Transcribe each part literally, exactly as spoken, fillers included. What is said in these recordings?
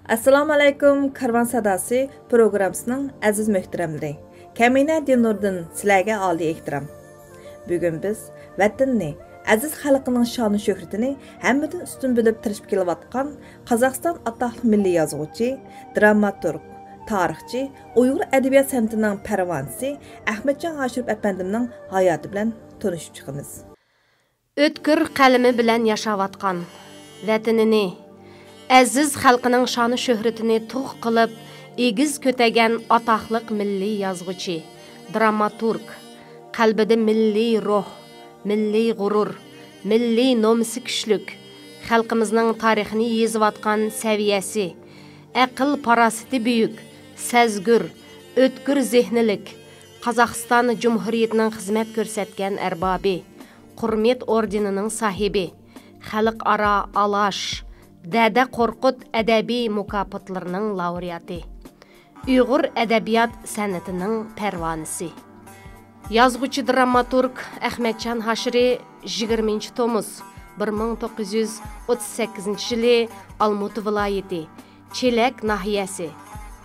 ئەسسالامۇ ئەلەيكۇم، كارۋان ساداسى پروگراممىسىنىڭ ئەزىز مۆھتەرەملىرى. كەمىنە دىلنۇردىن سىلەرگە ئالىي ئېھتىرام. بۈگۈن بىز ۋەتىنىنى، ئەزىز خەلقىنىڭ شانۇ شۆھرىتىنى ھەممىدىن ئۈستۈن بىلىپ تىرىشىپ كېلىۋاتقان قازاقىستان ئاتاقلىق مىللىي يازغۇچى، دراماتورگ، تارىخچى، ئۇيغۇر ئەدەبىيات سەنئىتىنىڭ پەرۋانىسى ئەخمەتجان ھاشىروف ئەپەندىمنىڭ ھاياتى بىلەن تونۇشۇپ چىقىمىز. ئۆتكۈر قەلىمى بىلەن ياشاۋاتقان، ۋەتىنىنى، ئەزىز خەلقىنىڭ شانۇ شۆھرىتىنى تۇغ قىلىپ، ئېگىز كۆتەرگەن ئاتاقلىق مىللىي يازغۇچى، دراماتورگ، قەلبىدە مىللىي روھ، مىللىي غۇرۇر، مىللىي نومۇسى كۈچلۈك، خەلقىمىزنىڭ تارىخىنى يېزىۋاتقان سەۋىيەسى، ئەقىل-پاراسىتى بۈيۈك، سەزگۈر، ئۆتكۈر زېھنىلىك، قازاقىستان جۇمھۇرىيىتىنىڭ خىزمەت كۆرسەتكەن ئەربابى، قۇرمېت ئوردېنىنىڭ ساھىبى، خەلقئارا ئالاش، دەدە قورقۇت ئەدەبىي مۇكاپاتلىرىنىڭ لاۋرېئاتى، ئۇيغۇر ئەدەبىيات سەنئىتىنىڭ پەرۋانىسى، يازغۇچى، دراماتورگ ئەخمەتجان ھاشىرى يىگىرمىنچى تومۇز بىر مىڭ توققۇز يۈز ئوتتۇز سەككىزىنچى يىلى ئالمۇتا ۋىلايىتى، چېلەك ناھىيەسى،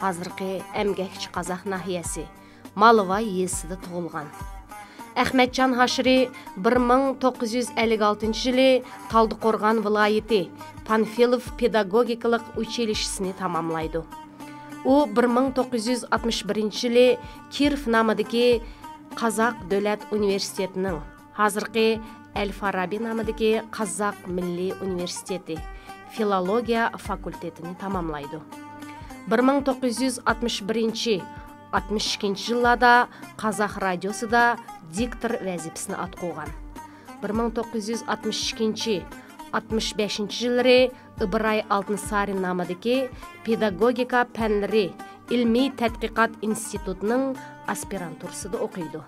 ھازىرقى ئەمگەكچى قازاق ناھىيەسى، مالىۋاي يېزىسىدا تۇغۇلغان. ئەخمەتجان ھاشىرى بىر مىڭ توققۇز يۈز ئەللىك ئالتىنچى يىلى تالدىقورغان ۋىلايىتى پانفىلوف پېداگوگىكىلىق ئۇچىلىشىسىنى تاماملايدۇ. ئۇ بىر مىڭ توققۇز يۈز ئاتمىش بىرىنچى يىلى كىرف نامىدىكى قازاق دۆلەت ئۇنىۋېرسىتېتىنىڭ، ھازىرقى ئەل فارابى نامىدىكى قازاق مىللىي ئۇنىۋېرسىتېتى فىلولوگىيە فاكۇلتېتىنى تاماملايدۇ. بىر مىڭ توققۇز يۈز ئاتمىش بىرىنچى، ئاتمىش ئىككىنچى يىللاردا قازاق رادىيوسىدا دىكتور ۋەزىپىسىنى ئاتقۇغان. بىر مىڭ توققۇز يۈز ئاتمىش ئىككىنچى، ئاتمىش بەشىنچى يىللىرى ئىبراي ئالتۇن سارىن نامىدىكى پېداگوگىكا پەنلىرى ئىلمىي تەتقىقات ئىنستىتۇتىنىڭ ئاسپىرانتۇرىسىدا ئوقۇيدۇ.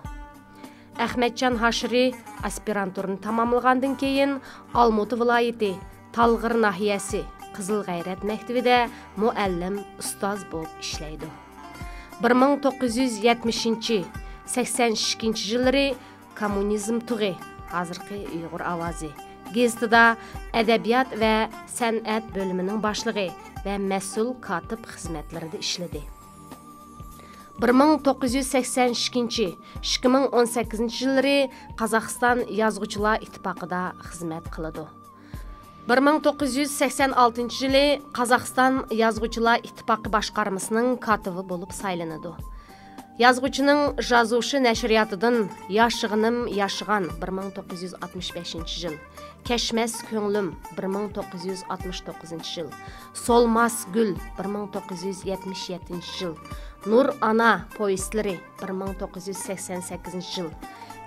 ئەخمەتجان ھاشىرى ئاسپىرانتۇرىنى تاماملىغاندىن كېيىن، ئالمۇتا ۋىلايىتى تالغىر ناھىيەسى قىزىل غەيرەت مەكتىۋىدە مۇئەللىم، ئۇستاز بولۇپ ئىشلەيدۇ. بىر مىڭ توققۇز يۈز يەتمىشىنچى، سەكسەن ئىككىنچى يىللىرى كوممۇنىزم تۇغى، ھازىرقى ئۇيغۇر ئاۋازى، گېزىتىدا ئەدەبىيات ۋە سەنئەت بۆلۈمىنىڭ باشلىقى ۋە مەسئۇل كاتىپ خىزمەتلىرىدە ئىشلىدى. بىر مىڭ توققۇز يۈز سەكسەن ئىككىنچى، ئىككى مىڭ ئون سەككىزىنچى يىللىرى قازاقىستان يازغۇچىلار ئىتتىپاقىدا خىزمەت قىلىدۇ. بىر مىڭ توققۇز يۈز سەكسەن ئالتىنچى يىلى قازاقىستان يازغۇچىلار ئىتتىپاقى باشقارمىسىنىڭ كاتىپى بولۇپ سايلىنىدۇ. يازغۇچىنىڭ ژازۇشى نەشرىياتىدىن ياشىغىنىم ياشىغان، بىر مىڭ توققۇز يۈز ئاتمىش بەشىنچى يىل، كەچمەس كۆڭلۈم، بىر مىڭ توققۇز يۈز ئاتمىش توققۇزىنچى يىل، سولماس گۈل، بىر مىڭ توققۇز يۈز يەتمىش يەتتىنچى يىل، نۇر ئانا پوۋېستلىرى، بىر مىڭ توققۇز يۈز سەكسەن سەككىزىنچى يىل،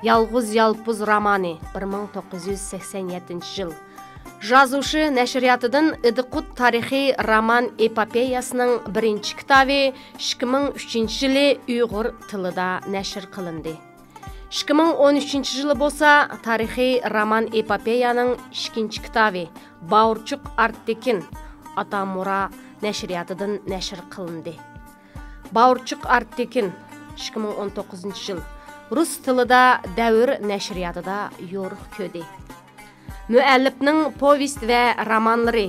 يالغۇز يالپۇز رومانى، بىر مىڭ توققۇز يۈز سەكسەن يەتتىنچى يىل، ژازۇشى نەشرىياتىدىن ئىدىقۇت تارىخىي رومان ئېپوپېيەسىنىڭ بىرىنچى كىتابى ئىككى مىڭ ئۈچىنچى يىلى ئۇيغۇر تىلىدا نەشر قىلىندى. ئىككى مىڭ ئون ئۈچىنچى يىلى بولسا تارىخىي رومان ئېپوپېيەنىڭ ئىككىنچى كىتابى باۋۇرچۇق ئارتېكىن ئاتامۇرا نەشرىياتىدىن نەشر قىلىندى. باۋۇرچۇق ئارتېكىن، ئىككى مىڭ ئون توققۇزىنچى يىل، رۇس تىلىدا دەۋر نەشرىياتىدا يورۇق كۆردى. مۇئەللىپنىڭ پوۋېست ۋە رومانلىرى،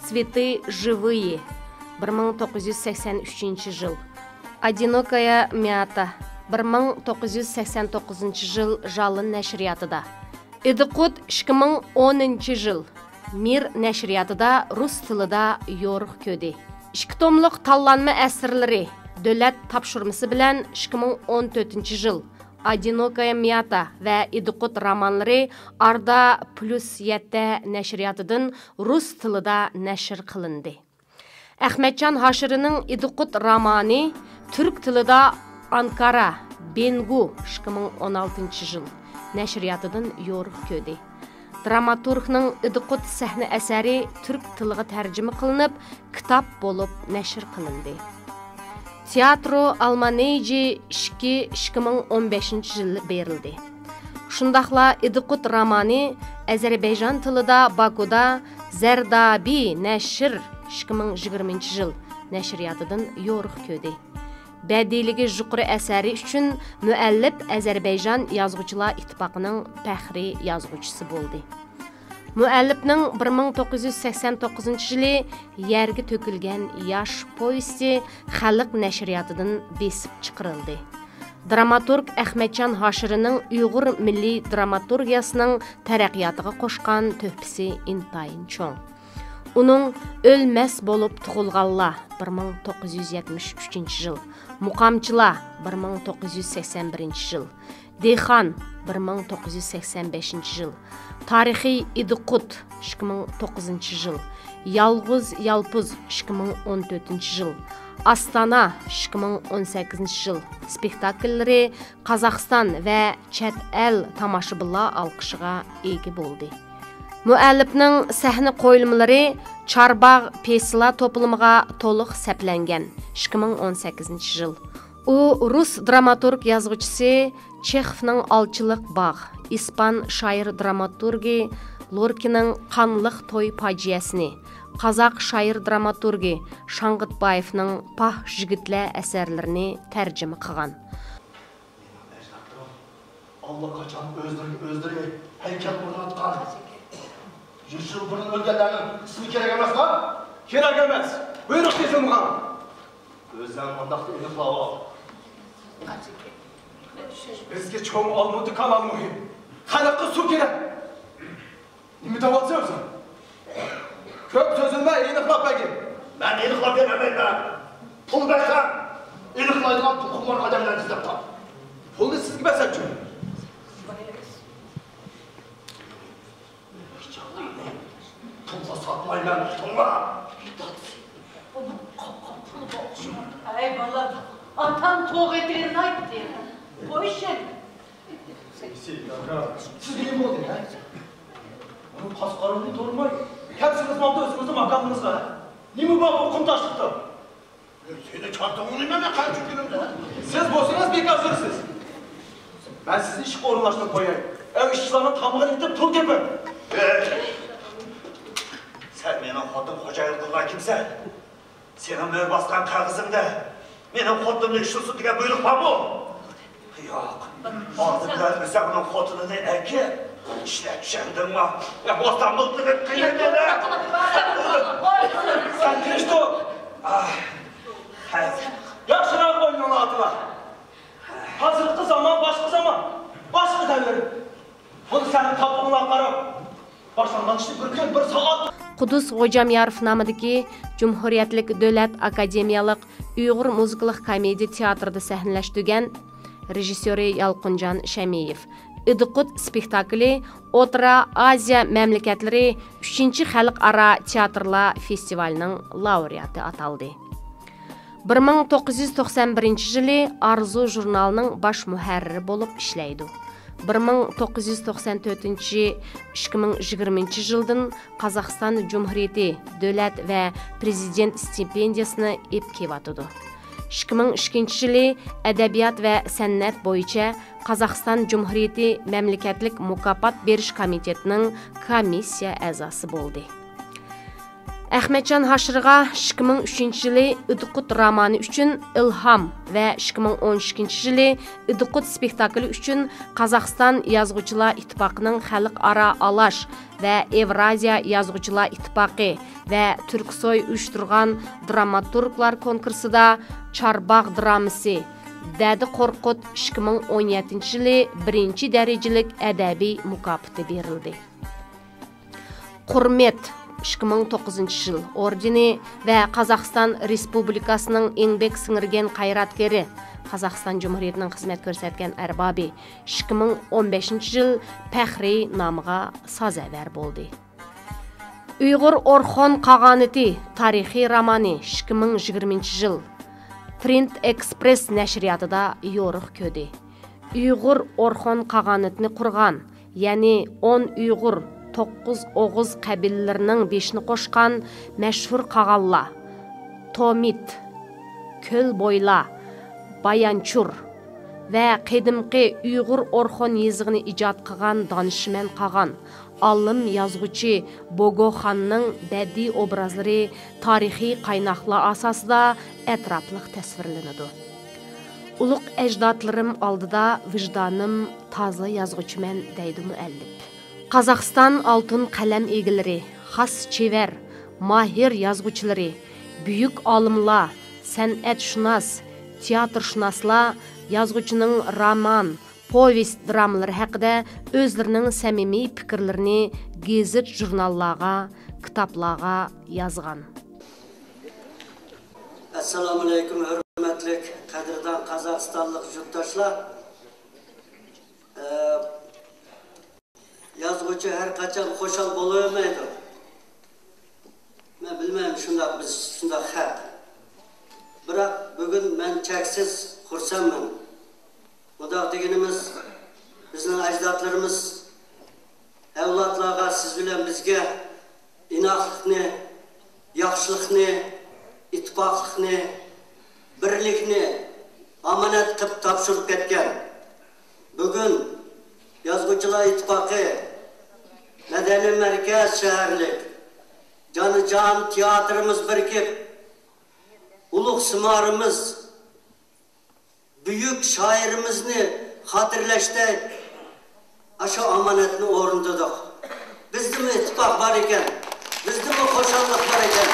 «Цветы живые», بىر مىڭ توققۇز يۈز سەكسەن ئۈچىنچى يىل، «Одинокая мята», بىر مىڭ توققۇز يۈز سەكسەن توققۇزىنچى يىل، ژالىن نەشرىياتىدا. ئىدىقۇت، ئىككى مىڭ ئونىنچى يىل، مىر نەشرىياتىدا رۇس تىلىدا يورۇق كۆردى. ئىككى توملۇق تاللانما ئەسەرلىرى دۆلەت تاپشۇرمىسى بىلەن ئىككى مىڭ ئون تۆتىنچى يىل، «Одинокая мята» ۋە «ئىدىقۇت» رومانلىرى ئاردا پلۇس يەتتە نەشرىياتىدىن رۇس تىلىدا نەشر قىلىندى. ئەخمەتجان ھاشىرىنىڭ «ئىدىقۇت» رومانى تۈرك تىلىدا «ئانكارا، بېنگۇ، ئىككى مىڭ ئون ئالتىنچى يىل» نەشرىياتىدىن يورۇق كۆردى. دراماتورگنىڭ «ئىدىقۇت» سەھنە ئەسەرى تۈرك تىلىغا تەرجىمە قىلىنىپ، كىتاب بولۇپ نەشر قىلىندى. «Тиатру Алманеджи» ئىككى، ئىككى مىڭ ئون بەشىنچى يىل بېرىلدى. شۇنداقلا «ئىدىقۇت» رومانى ئەزەربەيجان تىلىدا باكۇدا «زەردابى نەشر، ئىككى مىڭ يىگىرمىنچى يىل» نەشرىياتىدىن يورۇق كۆردى. بەدىئىيلىكى يۇقىرى ئەسەرى ئۈچۈن مۇئەللىپ ئەزەربەيجان يازغۇچىلار ئىتتىپاقىنىڭ پەخرىي يازغۇچىسى بولدى. مۇئەللىپنىڭ بىر مىڭ توققۇز يۈز سەكسەن توققۇزىنچى يىلى يەرگە تۆكۈلگەن ياش پوۋېستى خەلق نەشرىياتىدىن بېسىپ چىقىرىلدى. دراماتورگ ئەخمەتجان ھاشىرىنىڭ ئۇيغۇر مىللىي دراماتورگىيەسىنىڭ تەرەققىياتىغا قوشقان تۆھپىسى ئىنتايىن چوڭ. ئۇنىڭ ئۆلمەس بولۇپ تۇغۇلغانلار، بىر مىڭ توققۇز يۈز يەتمىش ئۈچىنچى يىل، مۇقامچىلار، بىر مىڭ توققۇز يۈز سەكسەن بىرىنچى يىل، دېھقان، بىر مىڭ توققۇز يۈز سەكسەن بەشىنچى يىل، تارىخىي ئىدىقۇت، ئىككى مىڭ توققۇزىنچى يىل، يالغۇز يالپۇز، ئىككى مىڭ ئون تۆتىنچى يىل، ئاستانا، ئىككى مىڭ ئون سەككىزىنچى يىل، سپېكتاكىللىرى قازاقىستان ۋە چەت ئەل تاماشىبىنلار ئالقىشىغا ئىگە بولدى. مۇئەللىپنىڭ سەھنە قويۇلمىلىرى چارباغ پيېسىلار توپلىمىغا تولۇق سەپلەنگەن، ئىككى مىڭ ئون سەككىزىنچى يىل. ئۇ رۇس دراماتورگ يازغۇچىسى چېخوفنىڭ ئالچىلىق باغ، ئىسپان شائىر دراماتورگى لوركىنىڭ قانلىق توي پاجىئەسىنى، قازاق شائىر دراماتورگى شاڭغىتبايېۋنىڭ پاھ يىگىتلەر ئەسەرلىرىنى تەرجىمە قىلغان. ئاللىقاچان ئۆزلىرىگە ئۆزلىرى ھەيكەل ئورناتقان، يۈز يىل بۇرۇن ئۆلگەنلەرنىڭ ئىسمى كېرەك ئەمەسما؟ كېرەك ئەمەس. بۇيرۇق تېزىلمىغان. ئۆزۈڭ مۇنداقتا ئېنىقلاۋال. بىزگە چوڭ ئالمۇتى كانال مۇھىم. خەلققە سۇ كېرەك. نېمە دەۋاتىسەن ئۆزۈڭ؟ كۆپ سۆزلىمە، ئېنىقلاپ بەرگىن. مەن ئېنىقلاپ بېرەلمەيمەن. پۇل بەرسەڭ، ئېنىقلايدىغان پۇلخور ئادەملەرنى ئىزدەپ تاپ. پۇلنى سىزگە بەرسەمچۇ؟ پۇلغا ساتمايمەن، تۇتۇڭلار. ئەي بالام، ئاتاڭ توغرا ئېيتىۋېرىدۇ. قويۇشۇن. سىزگە نېمە بولدى، ھە؟ ئۇنىڭ قاسقىرىنى تۇرماي، كەپسىڭىز ماڭدى ئۆزىڭىزنىڭ ماكانىڭىزغا. نېمە بار بۇ قۇم تاشلىقتا؟ سېنى چارتىغۇنى مەن قايچۇكىنىمدە. سىز بولسىڭىز بىك ھازىرسىز. مەن سىزنى ئىشقا ئورۇنلاشتۇرۇپ قوياي. ئەۋ ئىشچىلارنىڭ تامىقىنى ئېتىپ پۇل تېپىڭ. سەن مېنىڭ خوتۇن خوجايىن قىلغان كىمسەن؟ سېنىڭ مۆھۈر باسقان قەغىزىڭدە مېنىڭ خوتۇنۇمنى ئىشلىسۇن دېگەن بۇيرۇق بارمۇ؟ ياق. ئالدى بىلەن ئۆزۈڭنىڭ خوتۇنىنى ئەكىپ ئىشلەت، چۈشەندىڭمۇ؟ يا بوستان مىلتىقى قىيىن دېدى. سەن تىنچ تۇر. ئاھ، ھە. ياخشىراق ئويناڭلار ئاتىلار. ھازىرقى زامان باشقا زامان، باشقا دەۋر. بۇنى سەن قاپىقىڭلار قاراپ باشلانغان ئىشنى بىر كۈن، بىر سائەت. قۇدۇس غوجامياروف نامىدىكى جۇمھۇرىيەتلىك دۆلەت ئاكادېمىيەلىك ئۇيغۇر مۇزىكىلىق كومېدىيە تىياتىرىدا سەھنىلەشتۈرگەن، رېژىسسورى يالقۇنجان شەمىيېۋ، ئىدىقۇت سپېكتاكلى ئوتتۇرا ئازىيا مەملىكەتلىرى ئۈچىنچى خەلقئارا تىياتىرلار فېستىۋالىنىڭ لاۋرېئاتى ئاتالدى. بىر مىڭ توققۇز يۈز توقسان بىرىنچى يىلى ئارزۇ ژۇرنالىنىڭ باش مۇھەررىرى بولۇپ ئىشلەيدۇ. بىر مىڭ توققۇز يۈز توقسان تۆتىنچى، ئىككى مىڭ يىگىرمىنچى يىلدىن قازاقىستان جۇمھۇرىيىتى دۆلەت ۋە پىرېزىدېنت ستىپېندىيەسىنى ئېلىپ كېلىۋاتىدۇ. ئىككى مىڭ ئىككىنچى يىلى ئەدەبىيات ۋە سەنئەت بويىچە قازاقىستان جۇمھۇرىيىتى مەملىكەتلىك مۇكاپات بېرىش كومىتېتىنىڭ كومىسسىيە ئەزاسى بولدى. ئەخمەتجان ھاشىرغا ئىككى مىڭ ئۈچىنچى يىلى ئىدىقۇت رومانى ئۈچۈن ئىلھام ۋە ئىككى مىڭ ئون ئىككىنچى يىلى ئىدىقۇت سپېكتاكلى ئۈچۈن قازاقىستان يازغۇچىلار ئىتتىپاقىنىڭ خەلقئارا ئالاش ۋە ئېۋرازىيە يازغۇچىلار ئىتتىپاقى ۋە تۈركسوي ئۇيۇشتۇرغان دراماتورگلار كونكۇرسىدا چارباغ درامىسى، دەدە قورقۇت ئىككى مىڭ ئون يەتتىنچى يىلى بىرىنچى دەرىجىلىك ئەدەبىي مۇكاپاتى بېرىلدى. قۇرمەت، ئىككى مىڭ توققۇزىنچى يىل، ئوردېنى ۋە قازاقىستان رېسپۇبلىكاسىنىڭ ئەڭ بەك سىڭىرگەن قايراتكىرى، قازاقىستان جۇمھۇرىيىتىنىڭ خىزمەت كۆرسەتكەن ئەربابى، ئىككى مىڭ ئون بەشىنچى يىل، پەخرىي نامىغا سازاۋەر بولدى. ئۇيغۇر ئورخۇن قاغانىتى تارىخىي رومانى، ئىككى مىڭ يىگىرمىنچى يىل، پرىنت ئېكسپرېس نەشرىياتىدا يورۇق كۆردى. ئۇيغۇر ئورخۇن قاغانىتىنى قۇرغان، يەنى ئون ئۇيغۇر، توققۇز ئوغۇز قەبىلىلىرىنىڭ بېشىنى قوشقان مەشھۇر قاغانلار، تومىت، كۆل بويلا، بايانچۇر ۋە قېدىمقى ئۇيغۇر ئورخۇن يېزىقىنى ئىجاد قىلغان دانىشمەن قاغان، ئالىم يازغۇچى بوگوخاننىڭ بەدىئىي ئوبرازلىرى تارىخىي قايناقلار ئاساسىدا ئەتراپلىق تەسۋىرلىنىدۇ. ئۇلۇغ ئەجدادلىرىم ئالدىدا ۋىجدانىم تازا يازغۇچىمەن، دەيدۇ مۇئەللىپ. قازاقىستان ئالتۇن قەلەم ئىگىلىرى، خاس چېۋەر، ماھىر يازغۇچىلىرى، بۈيۈك ئالىملار، سەنئەتشۇناس، تىياتىرشۇناسلار يازغۇچىنىڭ رومان، پوۋېست، درامىلىرى ھەققىدە ئۆزلىرىنىڭ سەمىمىي پىكىرلىرىنى گېزىت-ژۇرناللارغا، كىتابلارغا يازغان. ئەسسالامۇئەلەيكۇم، ھۆرمەتلىك، قەدىردان قازاقىستانلىق يۇرتداشلار. ئە، يازغۇچى ھەر قاچان خۇشال بولۇۋەرمەيدۇ. مەن بىلمەيمەن، شۇنداق، بىز شۇنداق خەق. بىراق بۈگۈن مەن چەكسىز خۇرسەنمەن. مۇنداق دېگىنىمىز، بىزنىڭ ئەجدادلىرىمىز ئەۋلادلارغا، سىز بىلەن بىزگە ئىناقلىقنى، ياخشىلىقنى، ئىتتىپاقلىقنى، بىرلىكنى ئامانەت قىلىپ تاپشۇرۇپ كەتكەن. بۈگۈن يازغۇچىلار ئىتتىپاقى مەدەنىي مەركەز شەھەرلىك جانىجان تىياتىرىمىز بىرىكىپ، ئۇلۇغ سىمارىمىز، بۈيۈك شائىرىمىزنى خاتىرىلەشتە ئاشۇ ئامانەتنى ئورنىتىدۇق. بىزدىمۇ ئىتتىپاق بار ئىكەن، بىزدىمۇ خۇشاللىق بار ئىكەن.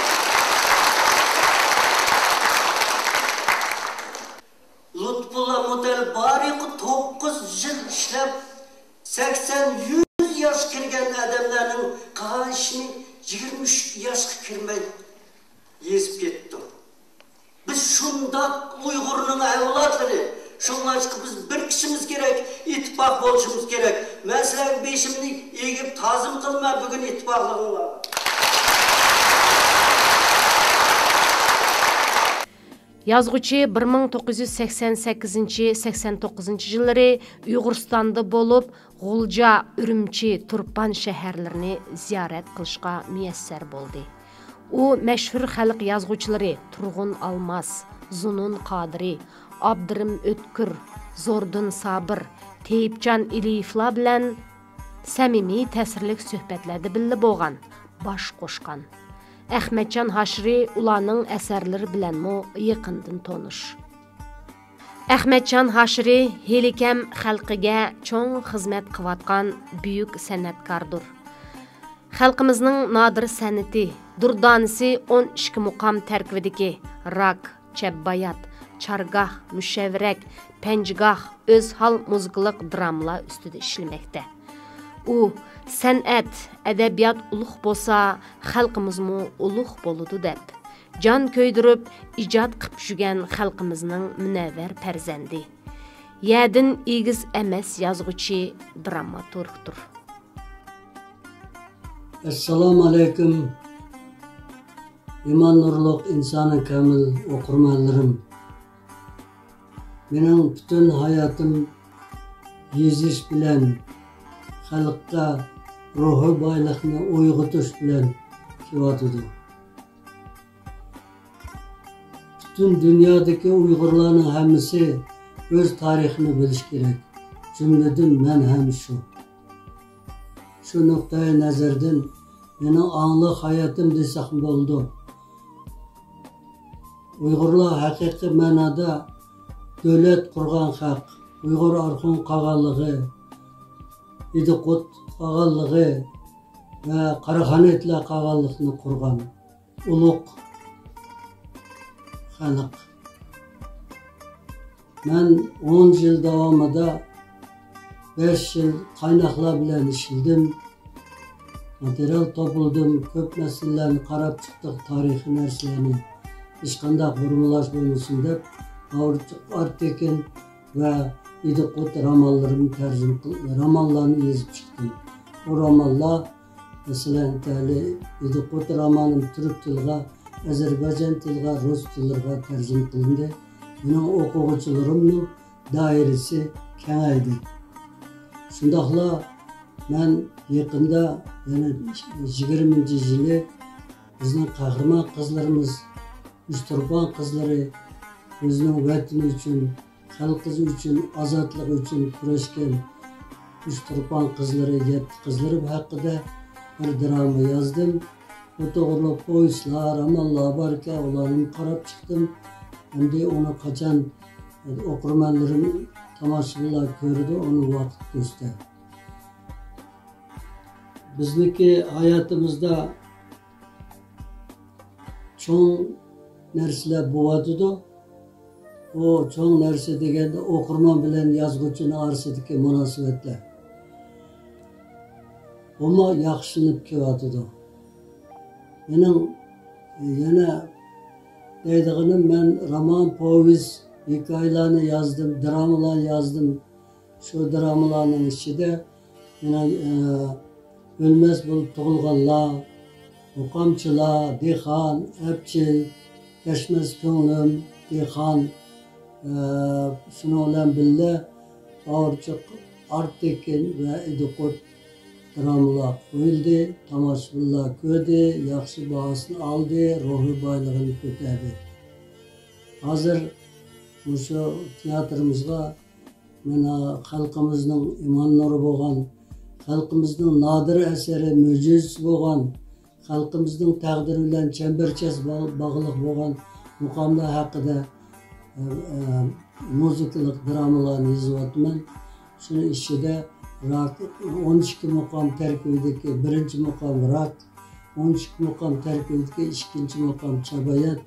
لۇتپۇللا مۇتەللىپ بارىقى توققۇز يىل ئىشلەپ، سەكسەن، يۈز ياش كىرگەن ئادەملەرنىڭ قىلغان ئىشىنى يىگىرمە ئۈچ ياشقا كىرمەي يېزىپ كەتتى. بىز شۇنداق ئۇيغۇرنىڭ ئەۋلادلىرى، شۇڭلاشقا بىز بىرىكىشىمىز كېرەك، ئىتتىپاق بولۇشىمىز كېرەك. مەن سىلەرگە بېشىمنى ئېگىپ تازىم قىلىمەن بۈگۈن ئىتتىپاقلىقىڭلارغا. يازغۇچى بىر مىڭ توققۇز يۈز سەكسەن سەككىزىنچى، سەكسەن توققۇزىنچى يىللىرى ئۇيغۇرىستاندا بولۇپ، غۇلجا، ئۈرۈمچى، تۇرپان شەھەرلىرىنى زىيارەت قىلىشقا مۇيەسسەر بولدى. ئۇ مەشھۇر خەلق يازغۇچىلىرى تۇرغۇن ئالماس، زۇنۇن قادىرى، ئابدۇرېھىم ئۆتكۈر، زوردۇن سابىر، تېيىپجان ئېلىيېۋلار بىلەن سەمىمىي، تەسىرلىك سۆھبەتلەردە بىللە بولغان، باش قوشقان. ئەخمەتجان ھاشىرى ئۇلارنىڭ ئەسەرلىرى بىلەنمۇ يېقىندىن تونۇش. ئەخمەتجان ھاشىرى ھېلىكەم خەلقىگە چوڭ خىزمەت قىلىۋاتقان بۈيۈك سەنئەتكاردۇر. خەلقىمىزنىڭ نادىر سەنئىتى، دۇردانىسى ئون ئىككى مۇقام تەركىبىدىكى راك، چەببايات، چارگاھ، مۇشەۋرەك، پەنجىگاھ، ئۆزھال مۇزىكىلىق درامىلار ئۈستىدە ئىشلىمەكتە. ئۇ، سەنئەت، ئەدەبىيات ئۇلۇغ بولسا، خەلقىمىزمۇ ئۇلۇغ بولىدۇ دەپ، جان كۆيدۈرۈپ ئىجاد قىپ يۈگەن خەلقىمىزنىڭ مۇنەۋۋەر پەرزەنتى، يەدىن ئېگىز ئەمەس يازغۇچى، دراماتورگتۇر. ئەسسالامۇئەلەيكۇم، ئىمان نۇرلۇق ئىنسانى كامىل ئوقۇرمەنلىرىم. مېنىڭ پۈتۈن ھاياتىم يېزىش بىلەن، خەلققە روھىي بايلىقنى ئويغىتىش بىلەن كېلىۋاتىدۇ. پۈتۈن دۇنيادىكى ئۇيغۇرلارنىڭ ھەممىسى ئۆز تارىخىنى بىلىشى كېرەك. جۈملىدىن مەن ھەم شۇ. شۇ نۇقتىئى نەزەردىن مېنىڭ ئاڭلىق ھاياتىم دېسەكمۇ بولىدۇ. ئۇيغۇرلار ھەقىقىي مەنادا دۆلەت قۇرغان خەق. ئۇيغۇر ئارخۇن قاغانلىقى، ئىدىقۇت قاغانلىقى ۋە قاراخانىيلار قاغانلىقىنى قۇرغان ئۇلۇغ خەلق. مەن ئون يىل داۋامىدا بەش يىل قايناقلار بىلەن ئىشلىدىم. ماتېرىيال توپلىدىم، كۆپ مەسىلىلەرنى قاراپ چىقتۇق، تارىخىي نەرسىلەرنى. ھېچقانداق بۇرمىلاش بولمىسۇن دەپ، باۋۇر ئارتېكىن ۋە ئىدىقۇت رومانلىرىنى تەرجىمە قىل-، رومانلارنى يېزىپ چىقتىم. ئۇ رومانلار، مەسىلەن، تەلى ئىدىقۇت رومانىم تۈرك تىلىغا، ئەزەربەيجان تىلىغا، رۇس تىللىرىغا تەرجىمە قىلىندى. مېنىڭ ئوقۇغۇچىلىرىمنىڭ دائىرىسى كېڭەيدى. شۇنداقلا مەن يېقىندا، يەنى يىگىرمىنچى يىلى بىزنىڭ قەھرىمان قىزلىرىمىز، ئۈچ تۇرپان قىزلىرى ئۆزىنىڭ ۋەتىنى ئۈچۈن، خەلقى ئۈچۈن، ئازادلىقى ئۈچۈن كۈرەشكەن ئۈچ تۇرپان قىزلىرى، يەتتە قىزلىرىم ھەققىدە بىر دىراما يازدىم. بۇ توغرىلىق پوۋېستلار، رومانلار باركەن، ئۇلارنى قاراپ چىقتىم. ئەمدى ئۇنى قاچان ئوقۇرمەنلىرىم، تاماشىبىنلار كۆرىدۇ، ئۇنى ۋاقىت كۆرسىتەر. بىزنىڭكى ھاياتىمىزدا چوڭ نەرسىلەر بولۇۋاتىدۇ. ئۇ چوڭ نەرسە دېگەندە ئوقۇرمەن بىلەن يازغۇچىنىڭ ئارىسىدىكى مۇناسىۋەتلەر. بۇمۇ ياخشىلىنىپ كېلىۋاتىدۇ. مېنىڭ يەنە دەيدىغىنىم، مەن رومان، پوۋېست، ھېكايىلەرنى يازدىم، درامىلار يازدىم. شۇ درامىلارنىڭ ئىچىدە مېنىڭ، ئە، ئۆلمەس بولۇپ تۇغۇلغانلار، مۇقامچىلار، دېھقان، ئەپچىل، كەچمەس كۆڭلۈم، دېھقان، ئە، شۇنىڭ بىلەن بىللە باۋۇرچۇق ئارتېكىن ۋە ئىدىقۇت درامىلار قويۇلدى، تاماشىبىنلار كۆردى، ياخشى باھاسىنى ئالدى، روھىي بايلىقىنى كۆتەردى. ھازىر مۇشۇ تىياتىرىمىزغا مانا خەلقىمىزنىڭ ئىمان نۇرى بولغان، خەلقىمىزنىڭ نادىر ئەسىرى، مۆجىزىسى بولغان، خەلقىمىزنىڭ تەقدىرى بىلەن چەمبەرچاس باغ-، باغلىق بولغان مۇقاملار ھەققىدە، ئە، ئە، مۇزىكىلىق درامىلارنى يېزىۋاتىمەن. شۇنىڭ ئىچىدە راك، ئون ئىككى مۇقام تەركىبىدىكى بىرىنچى مۇقام راك، ئون ئىككى مۇقام تەركىبىدىكى ئىككىنچى مۇقام چابايات،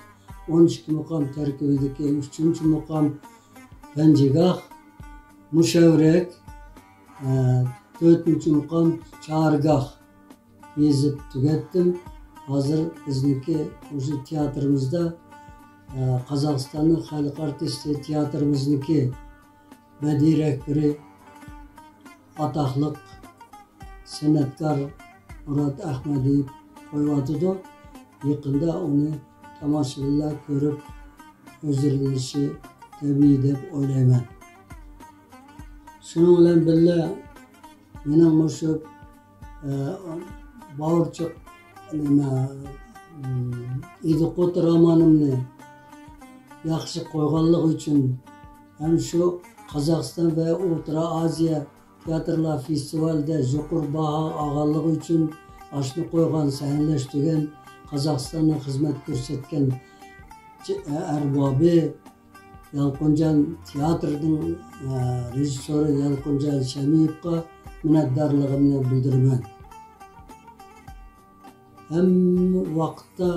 ئون ئىككى مۇقام تەركىبىدىكى ئۈچىنچى مۇقام پەنجىگاھ، مۇشەۋرەك، ئە، تۆتىنچى مۇقام چارگاھ يېزىپ تۈگەتتىم. ھازىر بىزنىڭكى مۇشۇ تىياتىرىمىزدا، ئە، قازاقىستاننىڭ خەلق ئارتىستى تىياتىرىمىزنىڭكى بەدىئىي رەھبىرى، ئاتاقلىق سەنئەتكار مۇرات ئەخمەدىيېۋ قويۇۋاتىدۇ. يېقىندا ئۇنى تاماشىبىنلار كۆرۈپ ھۇزۇرلىنىشى تەبىئىي دەپ ئويلايمەن. شۇنىڭ بىلەن بىللە، مېنىڭ مۇشۇ، ئە، باۋۇرچۇق، نېمە، ئىدىقۇت رومانىمنى ياخشى قويغانلىقى ئۈچۈن ھەم شۇ قازاقىستان ۋە ئوتتۇرا ئازىيا تىياتىرلار فېستىۋالىدا يۇقىرى باھا ئالغانلىقى ئۈچۈن ئاشۇنى قويغان، سەھنىلەشتۈرگەن، قازاقىستانغا خىزمەت كۆرسەتكەن ئەربابى، يالقۇنجان تىياتىرىنىڭ، ئە، رېژىسسورى يالقۇنجان شەمىيېۋقا مىننەتدارلىقىمنى بىلدۈرىمەن. ھەممە ۋاقىتتا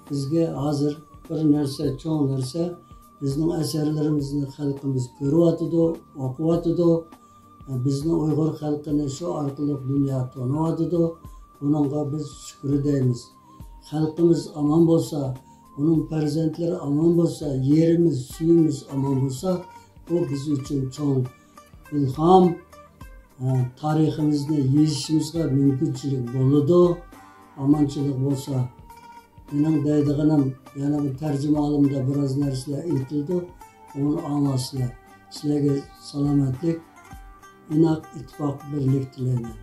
بىزگە ھازىر بىر نەرسە، چوڭ نەرسە، بىزنىڭ ئەسەرلىرىمىزنى خەلقىمىز كۆرۈۋاتىدۇ، ئوقۇۋاتىدۇ. بىزنى ئۇيغۇر خەلقىنى شۇ ئارقىلىق دۇنيا تونۇۋاتىدۇ. بۇنىڭغا بىز شۈكۈر دەيمىز. خەلقىمىز ئامان بولسا، ئۇنىڭ پەرزەنتلىرى ئامان بولسا، يېرىمىز، سۈيىمىز ئامان بولسا، بۇ بىز ئۈچۈن چوڭ ئىلھام، ئە، تارىخىمىزنى يېزىشىمىزغا مۇمكىنچىلىك بولىدۇ. ئامانچىلىق بولسا، مېنىڭ دەيدىغىنىم، يەنە بۇ تەرجىمىھالىمدا بىراز نەرسىلەر ئېيتىلىدۇ، ئۇنى ئاڭلارسىلەر. سىلەرگە سالامەتلىك، ئىناق، ئىتتىپاق، بىرلىك تىلەيمەن.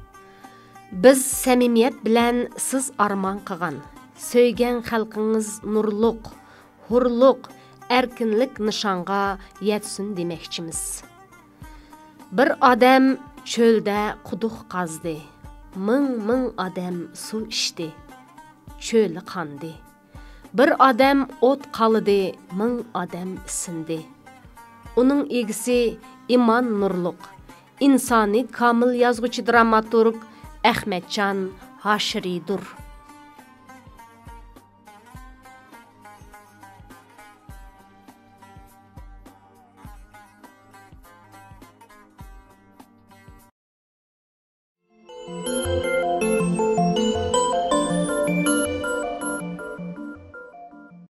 بىز سەمىمىيەت بىلەن سىز ئارمان قىلغان، سۆيگەن خەلقىڭىز نۇرلۇق، ھۇرلۇق، ئەركىنلىك نىشانغا يەتسۇن دېمەكچىمىز. بىر ئادەم چۆلدە قۇدۇق قازدى. مىڭ، مىڭ ئادەم سۇ ئىچتى. چۆلى قاندى. بىر ئادەم ئوت قالىدى، مىڭ ئادەم ئىسسىندى. ئۇنىڭ ئىگىسى ئىمان نۇرلۇق، ئىنسانىي كامىل يازغۇچى، دراماتورگ ئەخمەتجان ھاشىرىدۇر.